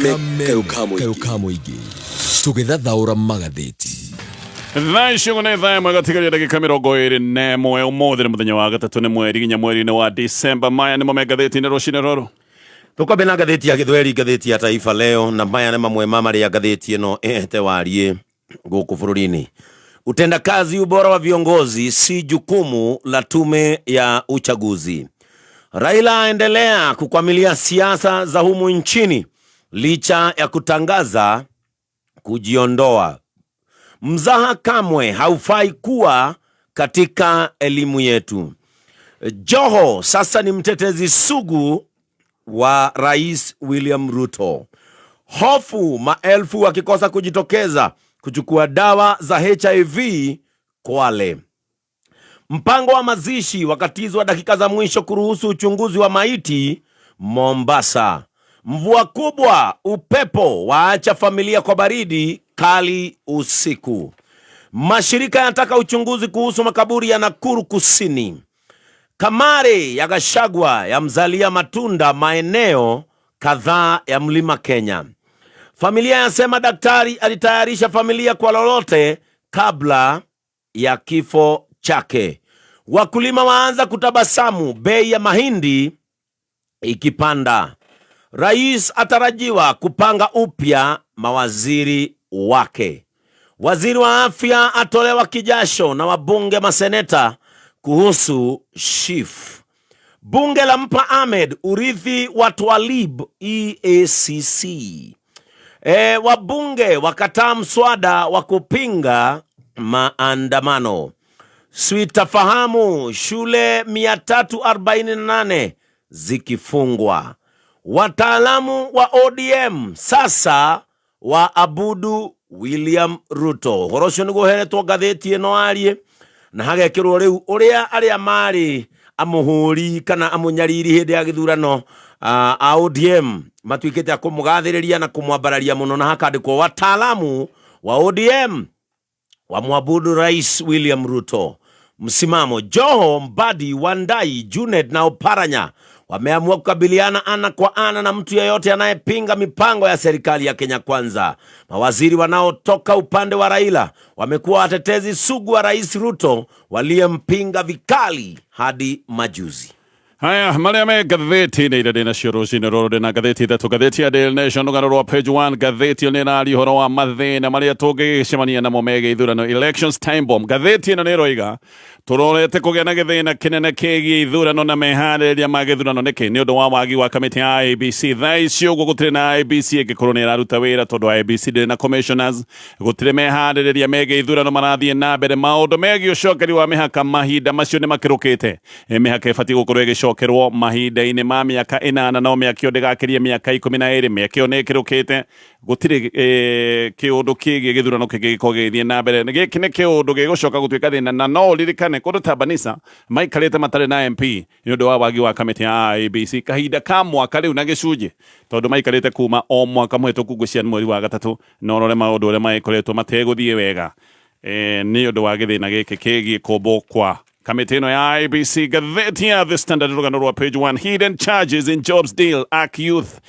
Kameme kayũ ka mũingĩ tũgĩthathaũra magathĩti. Thaa ici ũguo nĩ thaa ĩmwe gatigaria ndagĩka 21. Ũmũthĩ nĩ mũthenya wa gatatũ, nĩ mweri nginya mweri-inĩ wa Disemba. Maya nĩmo me ngathĩti-inĩ rũcinĩ rũrũ. Tũkwambia na ngathĩti ya Gĩthweri, ngathĩti ya Taifa Leo, na maya nĩ mamwe ma marĩa ngathĩti ĩno ĩhete wariĩ gũkũ bũrũri-inĩ. Utendakazi, ubora wa viongozi si jukumu la tume ya uchaguzi. Raila aendelea kukwamilia siasa za humu nchini licha ya kutangaza kujiondoa. Mzaha kamwe haufai kuwa katika elimu yetu. Joho sasa ni mtetezi sugu wa Rais William Ruto. Hofu maelfu wakikosa kujitokeza kuchukua dawa za HIV Kwale. Mpango wa mazishi wakatizwa dakika za mwisho kuruhusu uchunguzi wa maiti Mombasa. Mvua kubwa, upepo waacha familia kwa baridi kali usiku. Mashirika yanataka uchunguzi kuhusu makaburi ya Nakuru Kusini. Kamare ya Gachagua yamzalia matunda maeneo kadhaa ya Mlima Kenya. Familia yasema daktari alitayarisha familia kwa lolote kabla ya kifo chake. Wakulima waanza kutabasamu bei ya mahindi ikipanda. Rais atarajiwa kupanga upya mawaziri wake. Waziri wa afya atolewa kijasho na wabunge maseneta kuhusu SHIF. Bunge la mpa Ahmed urithi wa Twalib EACC. Wabunge wakataa mswada wa kupinga maandamano. Sitafahamu shule 348 zikifungwa. Wataalamu wa ODM sasa waabudu William Ruto. Ũhoro ũcio nĩguo ũheretwo ngathĩti ĩno arie na hagekĩrwo rĩu ũrĩa arĩa marĩ amũhũri kana amũnyariri hĩndĩ ya gĩthurano a ODM matuĩkĩte a kũmũgathĩrĩria na kũmwambararia mũno, na hakandĩkwo wataalamu wa ODM wamwabudu Rais William Ruto. Msimamo Joho, Mbadi, Wandai, Junet na Oparanya wameamua kukabiliana ana kwa ana na mtu yeyote anayepinga mipango ya serikali ya Kenya Kwanza. Mawaziri wanaotoka upande wa Raila wamekuwa watetezi sugu wa Rais Ruto waliyempinga vikali hadi majuzi. Haya marĩa me ngathĩti-inĩ iria ndĩ nacio rũcinĩ rũrũ, ndĩ na ngathĩti ithatũ. Ngathĩti ya Daily Nation, rũgano rwa page 1, ngathĩti ĩyo nĩ ĩraria ũhoro wa mathĩna marĩa tũngĩgĩcemania namo megiĩ ithurano, elections time bomb. Ngathĩti ĩno nĩ ĩroiga tũrorete kũgĩa na gĩthĩna kĩnene kĩgiĩ ithurano na meharĩrĩria ma gĩthurano. Nĩkĩ? Nĩ ũndũ wa wagi wa kamĩtĩ ya IEBC. Thaa ici ũguo gũtirĩ na IEBC ĩngĩkorwo nĩ ĩraruta wĩra, tondũ IEBC ndĩrĩ na commissioners, gũtirĩ meharĩrĩria megiĩ ithurano marathiĩ na mbere. Maũndũ megiĩ ũcokeri wa mĩhaka, mahinda macio nĩ makĩrũkĩte. Mĩhaka ĩbatiĩ gũkorwo ĩgĩcokerwo mahinda-inĩ ma mĩaka 8, no mĩaka ĩyo ndĩgakĩrie mĩaka 12. Mĩaka ĩyo nĩ ĩkĩrũkĩte, gũtirĩ kĩũndũ kĩgiĩ gĩthurano kĩngĩ gĩkorwo gĩgĩthiĩ na mbere. Gĩkĩ nĩ kĩũndũ gĩgũcoka gũtuĩka thĩna, na no ũririkane kũndũ ta Banisa maikarĩte matarĩ na MP nĩ ũndũ wa wagi wa kamĩtĩ ya IEBC kahinda ka mwaka rĩu na gĩcunjĩ, tondũ maikarĩte kuma o mwaka mũhĩtũku, ngwĩciria nĩ mweri wa gatatũ, na ũrore maũndũ ũrĩa magĩkoretwo mategũthiĩ wega nĩ ũndũ wa gĩthĩna gĩkĩ kĩgiĩ kũmbwo kwa kamĩtĩ ĩno ya IEBC. Ngathĩti ya The Standard, rũgano rwa page 1, hidden charges in jobs deal arc youth,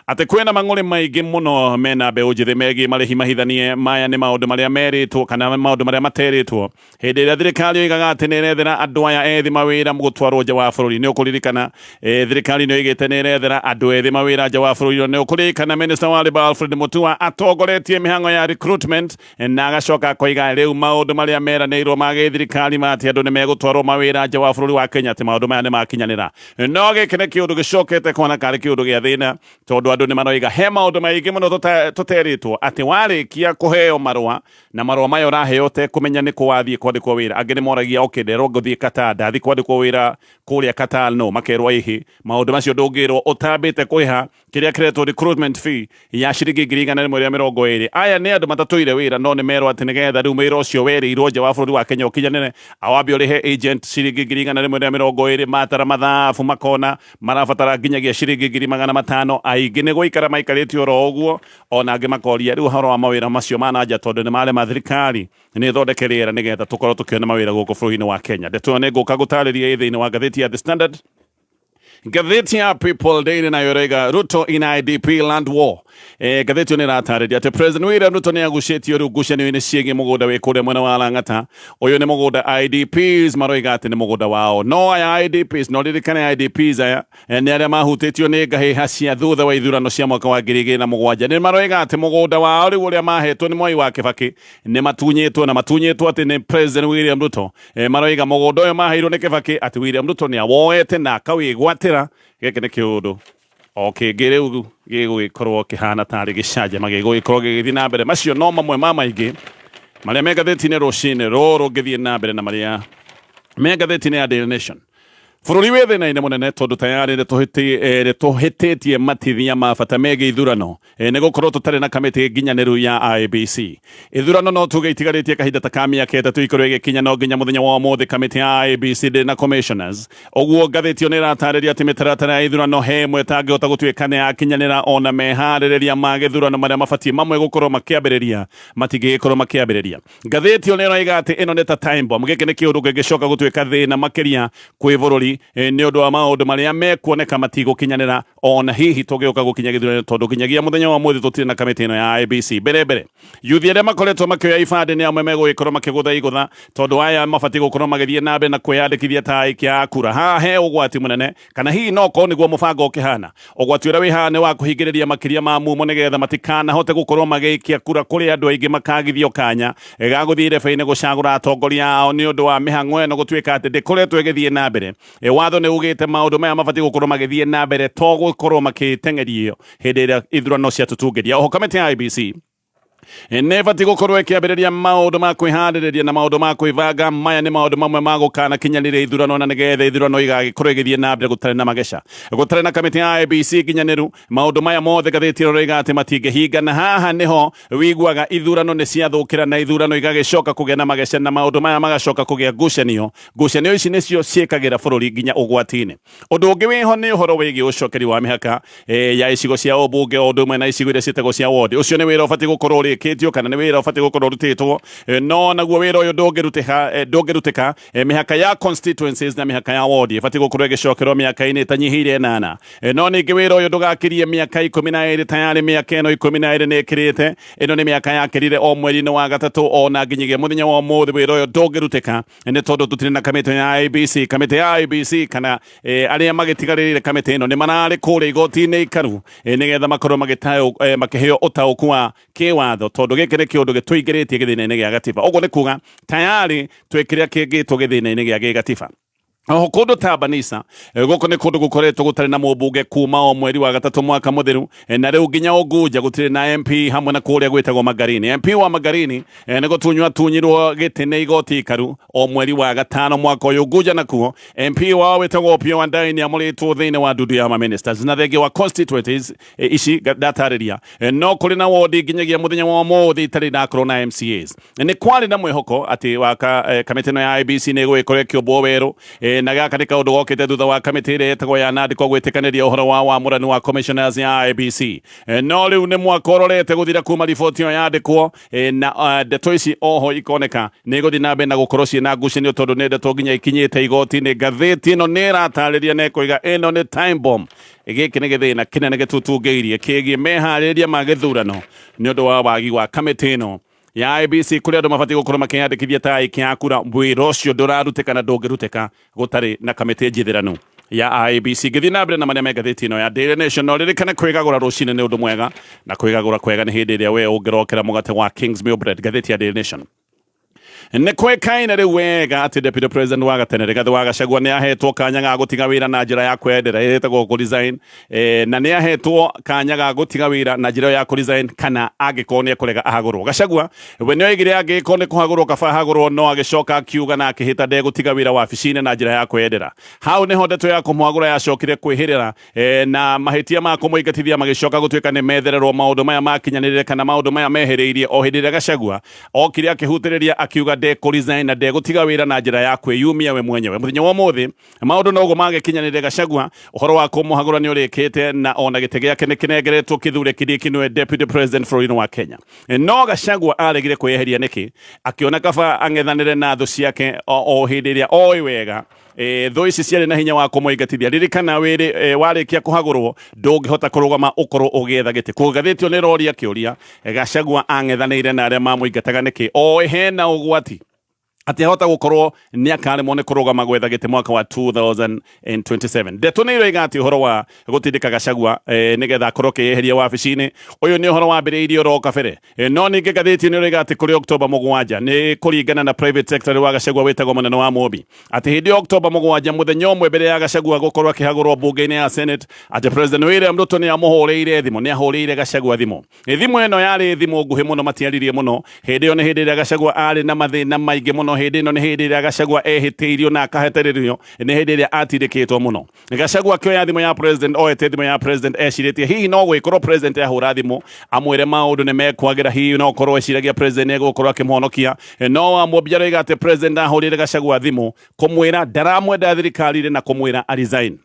atĩ kwĩna mang'ũrĩ maingĩ mũno mena mbeũ njĩthĩ megiĩ marĩhi mahithanie. Maya nĩ maũndũ marĩa merĩtwo kana maũndũ marĩa materĩtwo hĩndĩ ĩrĩa thirikari yoigaga atĩ nĩ ĩrethera andũ aya ethĩ mawĩra gũtwarwo nja wa bũrũri. Nĩ ũkũririkana thirikari nĩ yoigĩte nĩ ĩrethera andũ ethĩ mawĩra nja wa bũrũri. Nĩ ũkũririkana Minister wa Labour Alfred Mutua atongoretie mĩhang'o ya recruitment, na agacoka akoiga rĩu maũndũ marĩa meranĩirwo ma gĩthirikari ma atĩ andũ nĩ megũtwarwo mawĩra nja wa bũrũri wa Kenya, atĩ maũndũ maya nĩ makinyanĩra. No gĩkĩ nĩ kĩũndũ gĩcokete kuona karĩ kĩũndũ gĩa thĩna, tondũ andũ nĩ maroiga he maũndũ maingĩ mũno tũterĩtwo, atĩ warĩkia kũheo marũa, na marũa maya ũraheo ũtekũmenya nĩ kũ wathiĩ kwandĩkwo wĩra. Angĩ nĩ moragia, okay, nderwo ngũthiĩ Qatar, ndathiĩ kwandĩkwo wĩra kũrĩa Qatar? No makerwo ĩhĩ, maũndũ macio ndũngĩrwo ũtambĩte kũrĩha kĩrĩa kĩretwo recruitment fee ya ciringi 120,000. Aya nĩ andũ matatũire wĩra, no nĩ merwo atĩ nĩgetha rĩu wĩra ũcio werĩirwo nja wa bũrũri wa Kenya ũkinyanĩre, awambe ũrĩhe agent ciringi 120,000. Matara mathabu makona marabatara nginyagia ciringi 500,000. Aingĩ nĩ gũikara maikarĩte oro ũguo, ona angĩ makoria rĩu ũhoro wa mawĩra macio ma nanja, tondũ nĩ marema thirikari nĩ ĩthondeke rĩera nĩgetha tũkorwo tũkĩona mawĩra gũkũ bũrũri-inĩ wa Kenya. Ndeto ĩyo nĩ ngũka gũtarĩria ĩ thĩinĩ wa ngathĩti ya The Standard. Ngathĩti ya People Daily nayo ĩroiga Ruto in IDP land war. Ngathĩti ĩyo nĩ ĩratarĩria atĩ President William Ruto nĩ agucĩtio rĩu ngucanio-inĩ ciĩgiĩ mũgũnda wĩ kũrĩa mwena wa Lang'ata. Ũyũ nĩ mũgũnda IDPs maroiga atĩ nĩ mũgũnda wao. No aya IDPs, no ririkane IDPs aya nĩ arĩa mahutĩtio nĩ ngahĩha cia thutha wa ithurano cia mwaka wa 2007. Nĩ maroiga atĩ mũgũnda wao rĩu ũrĩa mahetwo nĩ Mwai wa Kĩbakĩ nĩ matunyĩtwo, na matunyĩtwo atĩ nĩ President William Ruto. Maroiga mũgũnda ũyũ maheirwo nĩ Kĩbakĩ atĩ William Ruto nĩ awoete na akawĩgwatĩra. Gĩkĩ nĩ kĩũndũ o kĩngĩ rĩu gĩgũgĩkorwo kĩhana tarĩ gĩcanjama gĩgũgĩkorwo gĩgĩthiĩ na mbere. Macio no mamwe ma maingĩ marĩa me ngathĩti-inĩ rũcinĩ rũrũ. Ngĩthiĩ na mbere na marĩa me ngathĩti-inĩ ya Daily Nation, bũrũri wĩ thĩna-inĩ mũnene tondũ tayarĩ nĩtũhĩtĩtie matithia ma bata megiĩ ithurano, nĩ gũkorwo tũtarĩ na kamĩtĩ nginyanĩru ya IEBC. Ithurano no tuge itigarĩtie kahinda ta ka mĩaka 3 ikorwo ĩgĩkinya, no nginya mũthenya wa ũmũthĩ kamĩtĩ ya IEBC ndĩrĩ na commissioners. Ũguo ngathĩti ĩyo nĩ ĩratarĩria atĩ mĩtaratara ya ithurano he ĩmwe ĩtangĩhota gũtuĩka nĩ yakinyanĩra, ona meharĩrĩria ma gĩthurano marĩa mabatiĩ mamwe gũkorwo makĩambĩrĩria matingĩgĩkorwo makĩambĩrĩria. Ngathĩti ĩyo nĩ ĩroiga atĩ ĩno nĩ ta time bomb. Gĩkĩ nĩ kĩũndũ kĩngĩcoka gũtuĩka thĩna makĩria kwĩ bũrũri, nĩ ũndũ wa maũndũ marĩa mekuoneka matigũkinyanĩra ona hihi tũgĩũka gũkinya gĩthurano, tondũ nginyagia mũthenya wa ũmũthĩ tũtirĩ na kamĩtĩ ĩno ya IEBC. Mbere mbere, yuthi arĩa makoretwo makĩoya ibandĩ nĩ amwe megũgĩkorwo makĩgũtha igũtha, tondũ aya mabatiĩ gũkorwo magĩthiĩ na mbere na kwĩyandĩkithia ta aikia a kura. Haha he ũgwati mũnene, kana hihi no korwo nĩguo mũbango ũkĩhana. Ũgwati ũrĩa wĩ haha nĩ wa kũhingĩrĩria makĩria ma mumo nĩgetha matikanahote gũkorwo magĩikia kura kũrĩ andũ aingĩ makagithio kanya ga gũthiĩ irebe-inĩ gũcagũra atongoria ao, nĩ ũndũ wa mĩhang'o ĩno gũtuĩka atĩ ndĩkoretwo ĩgĩthiĩ na mbere. Watho nĩ ugĩte maũndũ maya mabatiĩ gũkorwo magĩthiĩ na mbere, to gũkorwo makĩteng'erio hĩndĩ ĩrĩa ithurano ciatũtungĩria. Oho kamĩtĩ ya IEBC nĩ ĩbatiĩ gũkorwo ĩkĩambĩrĩria maũndũ ma kwĩharĩrĩria na maũndũ ma kwĩbanga. Maya nĩ maũndũ mamwe ma gũkanakinyanĩria ithurano, na nĩgetha ithurano igagĩkorwo igĩthiĩ na mbere gũtarĩ na mageca, gũtarĩ na kamĩtĩ ya IEBC nginyanĩru. Maũndũ maya mothe ngathĩti ĩno ĩroiga atĩ matingĩhinga, na haha nĩho wiguaga ithurano nĩ ciathũkĩra na ithurano igagĩcoka kũgĩa na mageca, na maũndũ maya magacoka kũgĩa ngucanio. Ngucanio ici nĩcio ciĩkagĩra bũrũri nginya ũgwati-inĩ. Ũndũ ũngĩ wĩho nĩ ũhoro wĩgiĩ ũcokeri wa mĩhaka ya icigo cia ũmbunge o ũndũ ũmwe na icigo iria ciĩtagwo cia ward. Ũcio nĩ wĩra ũbatiĩ gũkorwo ũrĩkĩtio, kana nĩ wĩra ũbatiĩ gũkorwo ũrutĩtwo, no naguo wĩra ũyũ ndũngĩrutĩka. Mĩhaka ya constituencies na mĩhaka ya ward ĩbatiĩ gũkorwo ĩgĩcokerwo mĩaka-inĩ ĩtanyihĩire 8, no ningĩ wĩra ũyũ ndũgakirie mĩaka 12. Tayarĩ mĩaka ĩno 12 nĩ ĩkĩrĩte. Ĩno nĩ mĩaka yakĩrire o mweri-inĩ wa gatatũ, ona nginyagia mũthenya wa ũmũthĩ wĩra ũyũ ndũngĩrutĩka, nĩ tondũ tũtirĩ na kamĩtĩ ya IEBC. Kamĩtĩ ya IEBC kana arĩa magĩtigarĩrĩire kamĩtĩ ĩno nĩ mararĩ kũrĩa igoti-inĩ ikaru, nĩgetha makorwo makĩheo ũtaũku wa kĩwatho, tondũ gĩkĩ nĩ kĩũndũ gĩtũingĩrĩtie gĩthĩna-inĩ gĩa gatiba. Ũguo nĩ kuga tayarĩ twĩ kĩrĩa kĩngĩtwo gĩthĩna-inĩ gĩa gĩgatiba. Oho kũndũ ta Banisa, gũkũ nĩ kũndũ gũkoretwo gũtarĩ na mũmbunge kuma o mweri wa gatatũ mwaka mũthiru, na rĩu nginya Unguja gũtirĩ na MP, hamwe na kũrĩa gwĩtagwo Magarini. MP wa Magarini nĩ gũtunywo atunyirwo gĩtĩ nĩ igoti ikaru o mweri wa gatano mwaka ũyũ. Unguja nakuo MP wao wĩtagwo Opiyo Wandayi nĩ amũrĩtwo thĩinĩ wa ndundu ya maministers, na thengia wa constituencies ici ndatarĩria, no kũrĩ na wodi nginyagia mũthenya wa ũmũthĩ itarĩ irakorwo na MCAs. Nĩ kwarĩ na mwĩhoko atĩ waka kamĩtĩ ĩno ya IEBC nĩ ĩgũgĩkorwo ĩkĩũmbwo werũ, na gaka nĩ kaũndũ gokĩte thutha wa kamĩtĩ ĩrĩa ĩtagwo ya Nandĩkwo gwĩtĩkanĩria ũhoro wa wamũrani wa commissioners ya IEBC. No rĩu nĩ mwaka ũrorete gũthira kuma riboti ĩyo yandĩkwo, na ndeto ici oho ikoneka nĩ igũthiĩ na mbere na gũkorwo ciĩna ngucanio, tondũ nĩ ndeto nginya ikinyĩte igoti-inĩ. Ngathĩti ĩno nĩ ĩratarĩria na ĩkoiga ĩno nĩ time bomb. Gĩkĩ nĩ gĩthĩna kĩnene gĩtutungĩirie kĩgiĩ meharĩrĩria ma gĩthurano nĩ ũndũ wa wagi wa kamĩtĩ ĩno ya IEBC, kũrĩa andũ mabatiĩ gũkorwo makĩyandĩkithia ta aikia a kura. Wĩra ũcio ndũrarutĩka na ndũngĩrutĩka gũtarĩ na kamĩtĩ njithĩranu ya IEBC. Ngĩthiĩ na mbere na marĩa me ngathĩti ĩno ya Daily Nation, no ririkane kwĩgagũra rũcinĩ nĩ ũndũ mwega, na kwĩgagũra kwega nĩ hĩndĩ ĩrĩa we ũngĩrokera mũgate wa Kingsmill Bread. Ngathĩti ya Daily Nation, nĩ kwĩkaine rĩu wega atĩ Deputy President wa gatene Rigathĩ wa Gachagua nĩ ahetwo kanya ga gũtiga wĩra na njĩra ya kwendera ĩtagwo kũ resign, na nĩ ahetwo kanya ga gũtiga wĩra na njĩra ya kũ resign, kana angĩkorwo nĩ ekũrega ahagũrwo. Gachagua we nĩ oigire angĩkorwo nĩ kũhagũrwo kaba ahagũrwo, no agĩcoka akiuga na akĩhĩta ndegũtiga wĩra wabici-inĩ na njĩra ya kwendera. Hau nĩho ndeto ya kũmũhagũra yacokire kwĩhĩrĩra, na mahĩtia ma kũmũingatithia magĩcoka gũtuĩka nĩ methererwo. Maũndũ maya makinyanĩrĩre kana maũndũ maya mehereirie o hĩndĩ ĩrĩa Gachagua okire akĩhutĩrĩria akiuga ndekũ resign na ndegũtiga wĩra na njĩra ya kwĩyumia we mwenyewe. Mũthenya wa ũmũthĩ maũndũ noguo magĩkinyanĩrĩre. Gachagua ũhoro wa kũmũhagũra nĩ ũrĩkĩte, na ona gĩtĩ gĩake nĩ kĩnengeretwo Kithure Kindiki, nĩwe Deputy President bũrũri-inĩ wa Kenya. No Gachagua aregire kwĩyeheria nĩkĩ? Akĩona kaba ang'ethanĩre na thũ ciake o hĩndĩ ĩrĩa oĩ wega. Thũ ici ciarĩ na hinya wa kũmũingatithia. Ririkana wĩrĩ warĩkia kũhagũrwo ndũngĩhota kũrũgama ũkorwo ũgĩetha gĩtĩ. Koguo ngathĩti ĩyo nĩ ĩroria kĩũria, Gachagua ang'ethanĩire na arĩa mamũingataga nĩkĩ oĩ hena ũgwati atĩ ahota gũkorwo nĩ akaremwo nĩ kũrũgama gwetha gĩtĩ mwaka wa 2027. Ndeto nĩ iroiga atĩ ũhoro wa gũtindĩka Gachagua nĩgetha akorwo akĩyeheria wabici-inĩ ũyũ nĩ ũhoro wambĩrĩirie oro kabere. No ningĩ ngathĩti nĩ ĩroiga atĩ kũrĩ Oktoba 7 nĩ kũringana na private secretary wa Gachagua wĩtagwo Mũnene wa Mũmbi, atĩ hĩndĩ ya Oktoba 7 mũthenya ũmwe mbere ya Gachagua gũkorwo akĩhagũrwo mbunge-inĩ ya Senate, atĩ President William Ruto nĩ amũhũrĩire thimũ, nĩ ahũrĩire Gachagua thimũ. Thimũ ĩno yarĩ thimũ nguhĩ mũno, matiaririe mũno. Hĩndĩ ĩyo nĩ hĩndĩ ĩrĩa Gachagua arĩ na mathĩna maingĩ mũno. Hĩndĩ ĩno nĩ hĩndĩ ĩrĩa Gachagua ehĩtĩirio na akahetererio, nĩ hĩndĩ ĩrĩa atindĩkĩtwo mũno. Gachagua akĩoya thimũ ya president, oete thimũ ya president ecirĩtie hihi no gwĩkorwo president ahũra thimũ amwĩre maũndũ nĩ mekwagĩra, hihi no korwo eciragia president nĩ egũkorwo akĩmũhonokia. No Wamũmbi aroiga atĩ president ahũrĩire Gachagua thimũ kũmwĩra ndaramwenda thirikari-inĩ na kũmwĩra a resign.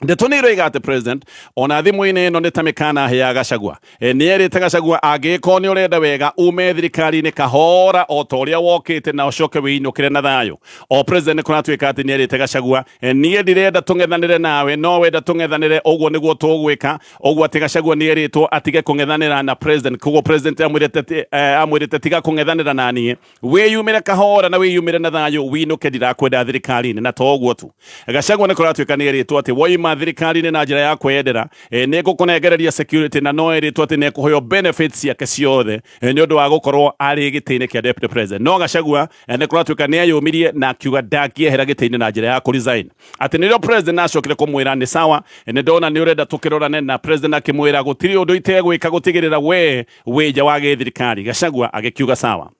Ndeto nĩ iroiga atĩ president ona thimũ-inĩ ĩno nĩ ta mĩkana aheaga Gachagua. Nĩ erĩte Gachagua angĩkorwo nĩ ũrenda wega ume thirikari-inĩ kahora o ta ũrĩa wokĩte na ũcoke wĩinũkĩre na thayũ. O president nĩ kũratuĩka atĩ nĩ erĩte Gachagua, niĩ ndirenda tũng'ethanĩre nawe, no wenda tũng'ethanĩre ũguo nĩguo tũgwĩka. Ũguo atĩ Gachagua nĩ erĩtwo atige kũng'ethanĩra na president. Koguo president amwĩrĩte tiga kũng'ethanĩra na niĩ, wĩyumĩre kahora na wĩyumĩre na thayũ winũke, ndirakwenda thirikari-inĩ. Na to ũguo tu, Gachagua nĩ kũratuĩka nĩ erĩtwo atĩ woima thirikari-inĩ na njĩra ya kwĩyendera, nĩ ngũkũnengereria security, na no erĩtwo atĩ nĩ ekũheo benefits ciake ciothe nĩ ũndũ wa gũkorwo arĩ gĩtĩ-inĩ kĩa deputy president. No Gachagua nĩ kũratuĩka nĩ eyũmirie na akiuga ndangĩehera gĩtĩ-inĩ na njĩra ya kũresign. Atĩ nĩrĩo president acokire kũmwĩra nĩ sawa, nĩ ndona nĩ ũrenda tũkĩrorane, na president akĩmwĩra gũtirĩ ũndũ itegwĩka gũtigĩrĩra we wĩ nja wa gĩthirikari. Gachagua agĩkiuga sawa.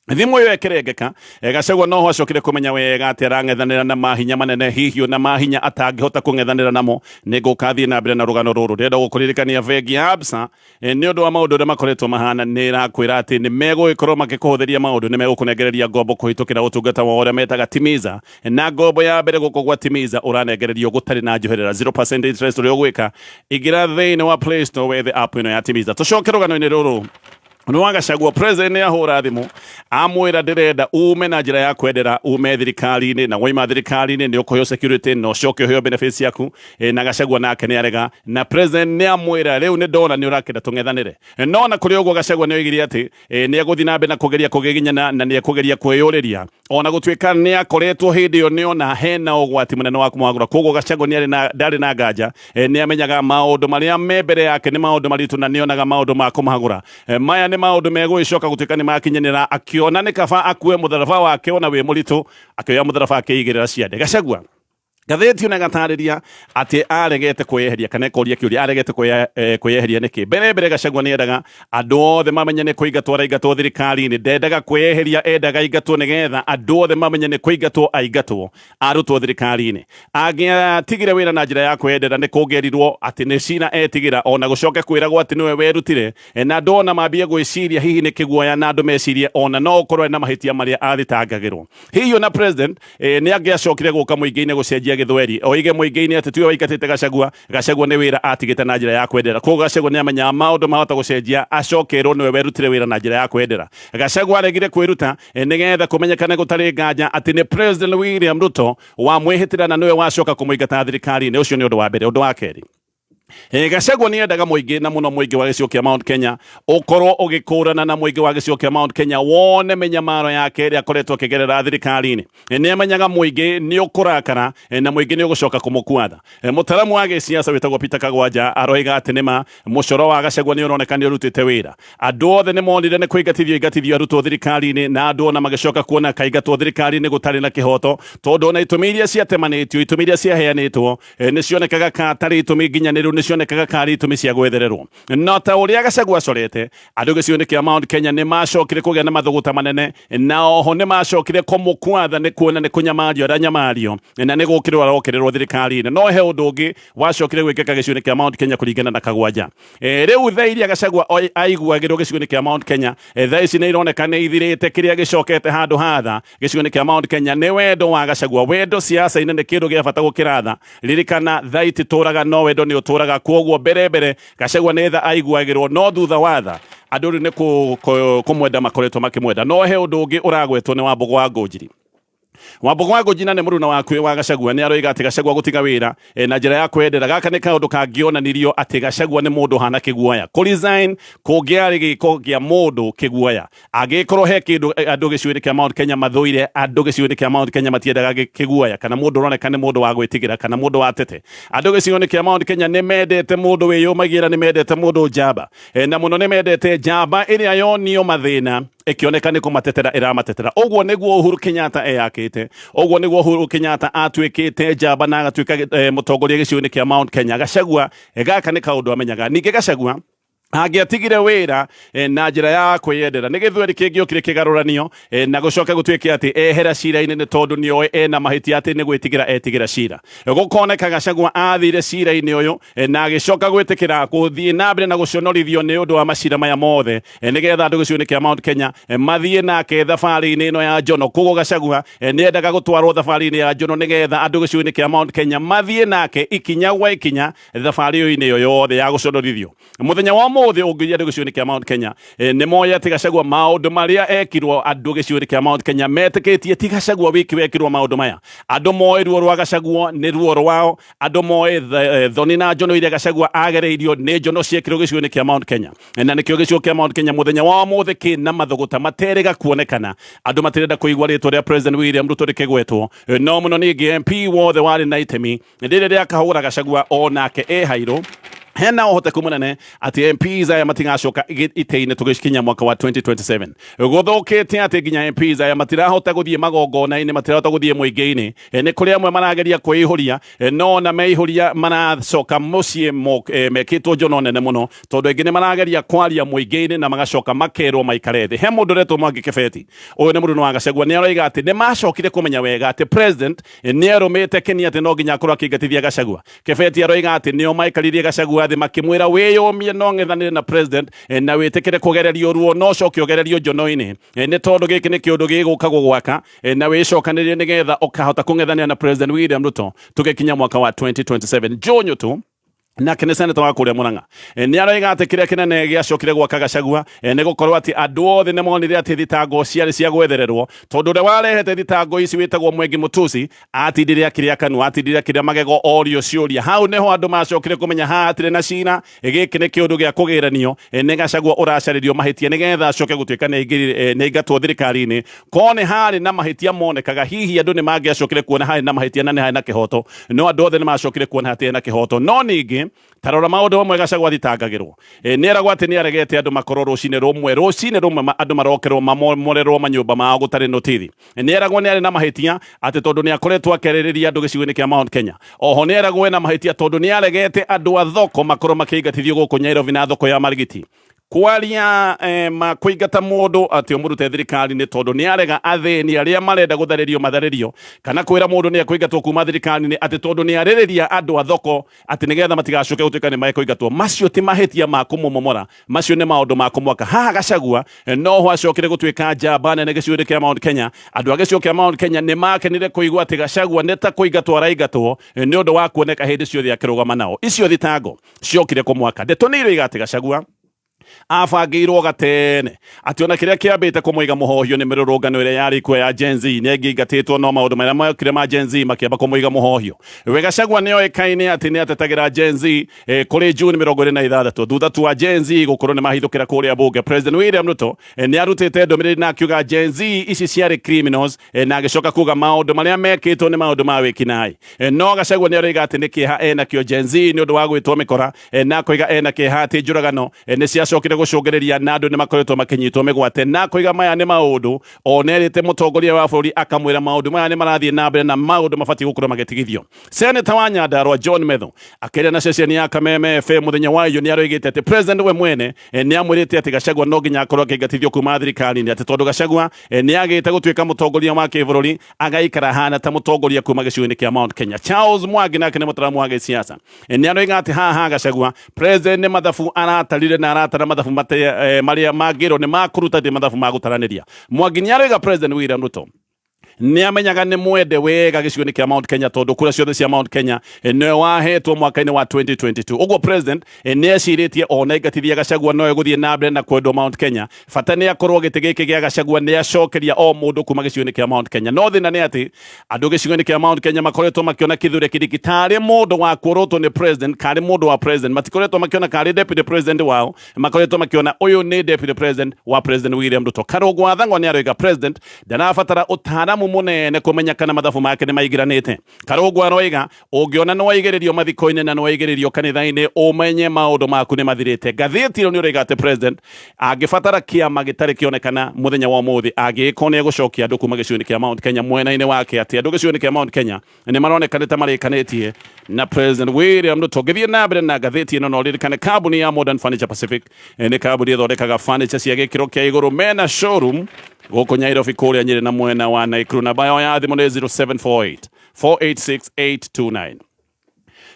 Thimũ ĩyo ĩkĩrengeka, Gachagua noho acokire kũmenya wega atĩ arang'ethanĩra na mahinya manene, hihi na mahinya atangĩhota kũng'ethanĩra namo. Nĩ ngũka thiĩ na mbere na rũgano rũrũ. Ndĩrenda gũkũririkania bengi ya Absa, nĩ ũndũ wa maũndũ ũrĩa makoretwo mahana, nĩ ĩrakwĩra atĩ nĩ megũgĩkorwo makĩkũhũthĩria maũndũ, nĩ megũkũnengereria ngombo kũhĩtũkĩra ũtungata wao ũrĩa metaga Timiza. Na ngombo ya mbere gũkũ gwa Timiza ũranengererio gũtarĩ na njoherera, 0% interest. Ũrĩa ũgwĩka, ingĩra thĩinĩ wa Play Store wethe app ĩno ya Timiza. Tũcoke rũgano-inĩ rũrũ rwa Gachagua. President nĩ ahũra thimũ amwĩra ndĩrenda ume na njĩra ya kwendera, ume thirikari-inĩ, na waima thirikari-inĩ nĩ ũkũheo security na ũcoke ũheo benefits ciaku. Na Gachagua nake nĩ arega, na president nĩ amwĩra rĩu nĩ ndona nĩ ũrakĩenda tũng'ethanĩre. No na kũrĩ ũguo Gachagua nĩ oigire atĩ nĩ egũthiĩ na mbere na kũgeria kũgiginyana na nĩ ekũgeria kwĩyũrĩria, ona gũtuĩka nĩ akoretwo hĩndĩ ĩyo nĩ ona hena ũgwati mũnene wa kũmwagũra. Koguo Gachagua nĩ arĩ na ndarĩ na nganja, nĩ amenyaga maũndũ marĩa me mbere yake nĩ maũndũ maritũ na nĩ onaga maũndũ ma kũmahagũra. Maya nĩ maũndũ megũgĩcoka gũtuĩka nĩ makinyanĩra, akĩona nĩ kaba akue mũtharaba wake ona wĩ mũritũ, akĩoya mũtharaba akĩigĩrĩra ciande. Gachagua, ngathĩti ĩno ĩgatarĩria atĩ aregete kwĩyeheria, kana ĩkoria kĩũria aregete kwĩyeheria nĩkĩ. Mbere mbere Gachagua nĩ endaga andũ othe mamenye nĩ kũingatwo araingatwo thirikari-inĩ. Ndendaga kwĩyeheria, endaga aingatwo nĩgetha andũ othe mamenye nĩ kũingatwo aingatwo arutwo thirikari-inĩ. Angĩatigire wĩra na njĩra ya kwĩyendera, nĩ kũngĩerirwo atĩ nĩ cira etigĩra, ona gũcoke kwĩragwo atĩ nĩwe werutire, na andũ ona mambie gwĩciria hihi nĩ kĩguoya, na andũ mecirie ona no ũkorwo na mahĩtia marĩa athitangagĩrwo. Hihi ona president nĩ angĩacokire gũka mũingĩ-inĩ gũcenjia gĩthweri, oige mũingĩ-inĩ atĩ tiwe waingatĩte Gachagua, Gachagua nĩ wĩra atigĩte na njĩra ya kwendera. Koguo Gachagua nĩ amenyaga maũndũ mahota gũcenjia, acokerwo nĩwe werutire wĩra na njĩra ya kwendera. Gachagua aregire kwĩruta nĩgetha kũmenyekane gũtarĩ nganja atĩ nĩ President William Ruto wamwĩhĩtĩra na nĩwe wacoka kũmũingata thirikari-inĩ. Ũcio nĩ ũndũ wa mbere. Ũndũ wa kerĩ, Gachagua nĩ endaga mũingĩ na mũno mũingĩ wa gĩcigo kĩa Mount Kenya ũkorwo ũgĩkũrana, na mũingĩ wa gĩcigo kĩa Mount Kenya wone mĩnyamaro yake ĩrĩa akoretwo akĩgerera thirikari-inĩ. Nĩ amenyaga mũingĩ nĩ ũkũrakara na mũingĩ nĩ ũgũcoka kũmũkuatha. Mũtaramu wa gĩciaca wĩtagwo Peter Kagwanja aroiga atĩ nĩma mũcoro wa Gachagua nĩ ũroneka nĩ ũrutĩte wĩra. Andũ othe nĩ monire nĩ kũingatithio ingatithio arutwo thirikari-inĩ, na andũ ona magĩcoka kuona kaingatwo thirikari-inĩ gũtarĩ na kĩhoto, tondũ ona itũmi iria ciatemanĩtio, itũmi iria ciaheanĩtwo, nĩ cionekaga ka tarĩ itũmi nginyanĩru, nĩ cionekaga karĩ itũmi cia gwethererwo. No ta ũrĩa Gachagua acorete, andũ gĩcigo-inĩ kĩa Mount Kenya nĩ macokire kũgĩa na mathũgũta manene, na oho nĩ macokire kũmũkwatha nĩ kuona nĩ kũnyamario aranyamario na nĩ gũkĩrĩrwo arokĩrĩrwo thirikari-inĩ. No he ũndũ ũngĩ wacokire gwĩkĩka gĩcigo-inĩ kĩa Mount Kenya kũringana na Kagwanja. Rĩu tha iria Gachagua aiguagĩrwo gĩcigo-inĩ kĩa Mount Kenya, tha ici nĩ ironeka nĩ ithirĩte. Kĩrĩa gĩcokete handũ ha tha gĩcigo-inĩ kĩa Mount Kenya nĩ wendo wa Gachagua. Wendo siasa-inĩ nĩ kĩndũ gĩa bata gũkĩra tha. Ririkana, tha ititũraga, no wendo nĩ ũtũraga. Kwoguo mbere mbere Gachagua nĩ tha aiguagĩrwo, no thutha wa tha andũ rĩu nĩ kũmwenda makoretwo makĩmwenda. No he ũndũ ũngĩ ũragwetwo nĩ Wambũgũ wa Ngũnjiri. Wambugu wa Ngũnjina nĩ mũruna waku wa Gachagua nĩ aroiga atĩ Gachagua gũtiga wĩra na njĩra ya kwendera gaka nĩ kaũndũ kangĩonanirio atĩ Gachagua nĩ mũndũ hana kĩguoya. Kũ resign kũngĩarĩ gĩko kĩa mũndũ kĩguoya. Angĩkorwo he kĩndũ andũ gĩcigo-inĩ kĩa Mount Kenya mathũire, andũ gĩcigo-inĩ kĩa Mount Kenya matiendaga kĩguoya kana mũndũ ũroneka nĩ mũndũ wa gwĩtigĩra kana mũndũ wa tete. Andũ gĩcigo-inĩ kĩa Mount Kenya nĩ mendete mũndũ wĩyũmagĩra, nĩ mendete mũndũ njamba, na mũno nĩ mendete njamba ĩrĩa yonio mathĩna ĩkĩoneka nĩ kũmatetera ĩramatetera. Ũguo nĩguo Uhuru Kenyatta eyakĩte, ũguo nĩguo Uhuru Kenyatta atuĩkĩte njamba na agatuĩka mũtongoria gĩcigo-inĩ kĩa Mount Kenya. Gachagua gaka nĩ kaũndũ amenyaga. Ningĩ Gachagua angĩatigire wĩra na njĩra ya kwĩyendera nĩ gĩthweri kĩngĩokire kĩgarũranio na gũcoke gũtuĩke atĩ ehera cira-inĩ nĩ tondũ nĩoĩ ena mahĩtia atĩ nĩ gwĩtigĩra etigĩra cira. Gũkoneka Gachagua athire cira-inĩ ũyũ na agĩcoka gwĩtĩkĩra gũthiĩ na mbere na gũconorithio nĩ ũndũ wa macira maya mothe nĩgetha andũ gĩcigo-inĩ kĩa Mount Kenya mathiĩ nake thabarĩ-inĩ ĩno ya njono. Koguo Gachagua nĩendaga gũtwarwo thabarĩ-inĩ ya njono nĩgetha andũ gĩcigo-inĩ kĩa Mount Kenya mathiĩ nake ikinya gwa ikinya thabarĩ-inĩ ĩyo yothe ya gũconorithio. Mũthenya wa ũmũthĩ ũngĩũria andũ gĩcigo-inĩ kĩa Mount Kenya nĩ moĩ atĩ Gachagua maũndũ marĩa ekirwo andũ gĩcigo-inĩ kĩa Mount Kenya metĩkĩtie ti Gachagua wiki wekirwo maũndũ maya. Andũ moĩ ruo rwa Gachagua nĩ ruo rwao, andũ moĩ thoni na njono iria Gachagua agereirio nĩ njono ciekirwo gĩcigo-inĩ kĩa Mount Kenya, na nĩkĩo gĩcigo kĩa Mount Kenya mũthenya wa ũmũthĩ kĩna mathũgũta materĩga kuonekana. Andũ matirenda kũigua rĩtwa rĩa President William Ruto rĩkĩgwetwo, no mũno ningĩ MP wothe warĩ na itemi rĩrĩa rĩa kahũra Gachagua onake ehairwo. Hena ũhoteku mũnene atĩ MPs aya matigacoka itĩ-inĩ tũgĩkinya mwaka wa 2027. Gũthũkĩte atĩ nginya MPs aya matirahota gũthiĩ magongona-inĩ, matirahota gũthiĩ mũingĩ-inĩ. Nĩ kũrĩ amwe marageria kwĩihũria, no ona meihũria maracoka mũciĩ mekĩtwo njono nene mũno, tondũ aingĩ nĩ marageria kwaria mũingĩ-inĩ na magacoka makerwo maikare thĩ. He mũndũ ũretwo Mwangi Kĩbeti, ũyũ nĩ mũndũ wa Gachagua, nĩ aroiga atĩ nĩ macokire kũmenya wega atĩ president nĩ arũmĩte Keni atĩ no nginya akorwo akĩingatithia Gachagua. Kĩbeti aroiga atĩ nĩo maikaririe Gachagua thĩ makĩmwĩra wĩyũmie no ng'ethanĩre na president na wĩtĩkĩre kũgererio ruo no ũcoke ũgererio njono-inĩ, nĩ tondũ gĩkĩ nĩ kĩũndũ gĩgũka gũgwaka, na wĩcokanĩrĩrie nĩgetha ũkahota kũng'ethanĩra na President William Ruto tũgĩkinya mwaka wa 2027. Joe Nyutu nake nĩ seneta wa kũrĩa Murang'a nĩ aroiga atĩ kĩrĩa kĩnene gĩacokire gwaka Gachagua nĩ gũkorwo atĩ andũ othe nĩ monire atĩ thitango ciarĩ cia gwethererwo, tondũ ũrĩa warehete thitango ici wĩtagwo Mwengi Mũtusi atindire akĩrĩa kanua, atindire akĩrĩa magego orio ciũria. Hau nĩho andũ macokire kũmenya haha hatirĩ na cira, gĩkĩ nĩ kĩũndũ gĩa kũgĩranio, nĩ Gachagua ũracarĩrio mahĩtia nĩgetha acoke gũtuĩka nĩ aingatwo thirikari-inĩ. Korwo nĩ harĩ na mahĩtia monekaga, hihi andũ nĩ mangĩacokire kuona harĩ na mahĩtia na nĩ harĩ na kĩhoto, no andũ othe nĩ macokire kuona hatirĩ na kĩhoto. No ningĩ ta rora maũndũ mamwe Gachagua athitangagĩrwo. Nĩ eragwo atĩ nĩ aregete andũ makorwo rũcinĩ rũmwe andũ marokerwo mamomorerwo manyũmba mao gũtarĩ notithi. Nĩ eragwo nĩ arĩ na mahĩtia atĩ tondũ nĩ akoretwo akĩarĩrĩria andũ gĩcigo-inĩ kĩa Mount Kenya. Oho nĩ eragwo ena mahĩtia tondũ nĩ aregete andũ a thoko makorwo makĩingatithio gũkũ Nairobi na thoko ya Marigiti. Kwaria ma kũingata mũndũ atĩ ũmũrute thirikari-inĩ tondũ nĩ arega athĩni arĩa marenda gũtharĩrio matharĩrio, kana kwĩra mũndũ nĩ ekũingatwo kuma thirikari-inĩ atĩ tondũ nĩ arĩrĩria andũ a thoko atĩ nĩgetha matigacoke gũtuĩka nĩ mekũingatwo. Macio ti mahĩtia ma kũmũmomora, macio nĩ maũndũ ma kũmwaka. Haha Gachagua noho acokire gũtuĩka njamba nene gĩcigo-inĩ kĩa Mount Kenya. Andũ a gĩcigo kĩa Mount Kenya nĩ makenire kũigua atĩ Gachagua nĩ ta kũingatwo araingatwo nĩ ũndũ wa kuoneka hĩndĩ ciothe akĩrũgama nao. Icio thitango ciokire kũmwaka. Ndeto nĩ iroiga atĩ Gachagua abangĩirwo gatene atĩ ona kĩrĩa kĩambĩte kũmũiga mũhohio nĩ mĩrũrũngano ĩrĩa yarĩ kuo ya Gen Z nĩ ĩngĩingatĩtwo, no maũndũ marĩa mokire ma Gen Z makĩamba kũmũiga mũhohio. We Gachagua nĩ oĩkaine atĩ nĩ atetagĩra Gen Z kũrĩ June 26 thutha tu wa Gen Z gũkorwo nĩ mahithũkĩra kũrĩa bunge. President William Ruto nĩ arutĩte ndũmĩrĩri na akiuga Gen Z ici ciarĩ criminals, na agĩcoka kuga maũndũ marĩa mekĩtwo nĩ maũndũ ma wĩkinaĩ. No Gachagua nĩ aroiga atĩ nĩ kĩeha enakĩo Gen Z nĩ ũndũ wa gwĩtwo mĩkora, na akoiga ena kĩeha atĩ njũragano nĩ ciacokire gũcũngĩrĩria na andũ nĩ makoretwo makĩnyitwo mĩgwate, na akoiga maya nĩ maũndũ onerĩte mũtongoria wa bũrũri akamwĩra maũndũ maya nĩ marathiĩ na mbere na maũndũ mabatiĩ gũkorwo magĩtigithio. Seneta wa Nyandarua John Methu akĩaria na ceceni ya Kameme FM mũthenya wa iyo nĩ aroigĩte atĩ president we mwene nĩ amwĩrĩte atĩ Gachagua no nginya akorwo akĩingatithio kuma thirikari-inĩ, atĩ tondũ Gachagua nĩ agĩte gũtuĩka mũtongoria wa kĩbũrũri agaikara hana ta mũtongoria kuma gĩcigo-inĩ kĩa Mount Kenya. Charles Mwangi nake nĩ mũtaramu wa gĩsiasa, nĩ aroiga atĩ haha Gachagua president nĩ mathabu aratarire na aratara mathabu marĩa mangĩrwo nĩ makũruta ti mathabu ma gũtaranĩria. Mwangi nĩ aroiga President William Ruto Nĩ amenyaga nĩ mwende wega gĩcigo-inĩ kĩa Mount Kenya, tondũ kura ciothe cia Mount Kenya nĩwe wahetwo mwaka-inĩ wa 2022. Ũguo president nĩ ecirĩtie ona ingatithia Gachagua no egũthiĩ na mbere na kwendwo Mount Kenya, bata nĩ akorwo gĩtĩ gĩkĩ gĩa Gachagua nĩ acokeria o mũndũ kuma gĩcigo-inĩ kĩa Mount Kenya. No thĩna nĩ atĩ andũ gĩcigo-inĩ kĩa Mount Kenya makoretwo makĩona Kithure Kindiki tarĩ mũndũ wa kuorotwo nĩ president, karĩ mũndũ wa president. Matikoretwo makĩona karĩ deputy president wao, makoretwo makiona ũyũ nĩ deputy president wa President William Ruto. Karũngũ wa Thang'wa nĩ aroiga president ndarabatara ũtaaramu mũnene kũmenya kana mathabu make nĩ maingĩranĩte. Karũngũ aroiga ũngĩona nĩ waigĩrĩrio mathiko-inĩ na nĩ waigĩrĩrio kanitha-inĩ, ũmenye maũndũ maku nĩ mathirĩte. Ngathĩti ĩno nĩ ũroiga atĩ president angĩbatara kĩama gĩtarĩ kĩonekana mũthenya wa ũmũthĩ, angĩgĩkorwo nĩ egũcokia andũ kuma gĩcigo-inĩ kĩa Mount Kenya mwena-inĩ wake, atĩ andũ gĩcigo-inĩ kĩa Mount Kenya nĩ maronekanĩte marĩkanĩtie na President William Ruto. Ngĩthiĩ na mbere na ngathĩti ĩno, no ririkane kambuni ya Modern Furniture Pacific nĩ kambuni ĩthondekaga furniture cia gĩkĩro kĩa igũrũ. Mena showroom gũkũ Nairobi, kũrĩa Nyĩrĩ na mwena wa Nakuru. Namba yao ya thimũ nĩ 0748 486 829.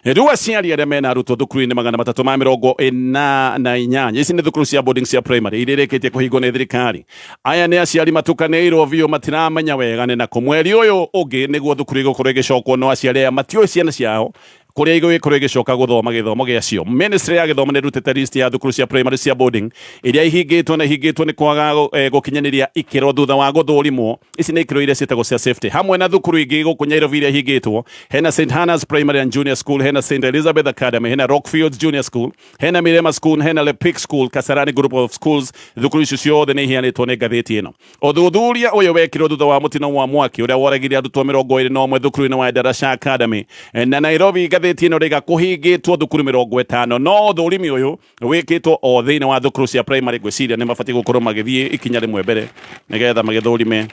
Rĩu aciari arĩa mena arutwo thukuru-inĩ 348, ici nĩ thukuru cia boarding cia primary iria irĩkĩtie kũhingwo nĩ thirikari. Aya nĩ aciari matukanĩirwo biũ, matiramenya wega nĩ nakũ. Mweri ũyũ ũngĩ nĩguo thukuru igũkorwo ĩgĩcokwo, no aciari aya matiũĩ ciana ciao kũrĩa igũgĩkorwo ĩgĩcoka gũthoma gĩthomo gĩacio. Ministry ya gĩthomo nĩ ĩrutĩte list ya thukuru cia primary cia boarding iria ihingĩtwo, na ihingĩtwo nĩ kwaga gũkinyanĩria ikĩro thutha wa gũthũrimwo. Ici nĩ ikĩro iria ciĩtagwo cia safety. Hamwe na thukuru ingĩ gũkũ Nairobi iria ihingĩtwo, hena St Hannah's Primary and Junior School, hena St Elizabeth Academy, hena Rockfields Junior School, hena Mirema School, hena Lepic School, Kasarani Group of Schools. Thukuru icio ciothe nĩ iheanĩtwo nĩ ngathĩti ĩno. Ũthuthuria ũyũ wekirwo thutha wa mũtino wa mwaki ũrĩa woragire arutwo 21 thukuru-inĩ wa Darasha Academy na Nairobi. Ngathĩti ĩno rĩga kũhingĩtwo thukuru 50, no ũthũrimi ũyũ wĩkĩtwo o thĩinĩ wa thukuru cia primary. Ngwĩciria nĩ mabatiĩ gũkorwo magĩthiĩ ikinya rĩmwe mbere nĩgetha magĩthũrime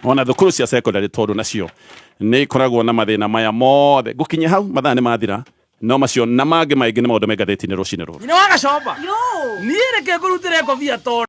ona thukuru cia secondary, tondũ nacio nĩ ikoragwo na mathĩna maya mothe. Ngũkinya hau, mathaa nĩ mathira, no macio na mangĩ maingĩ nĩ maũndũ me ngathĩti-inĩ rũcinĩ rũrũ. Nyina wa Gacomba, niĩ reke ngũrutĩre ngobia tondũ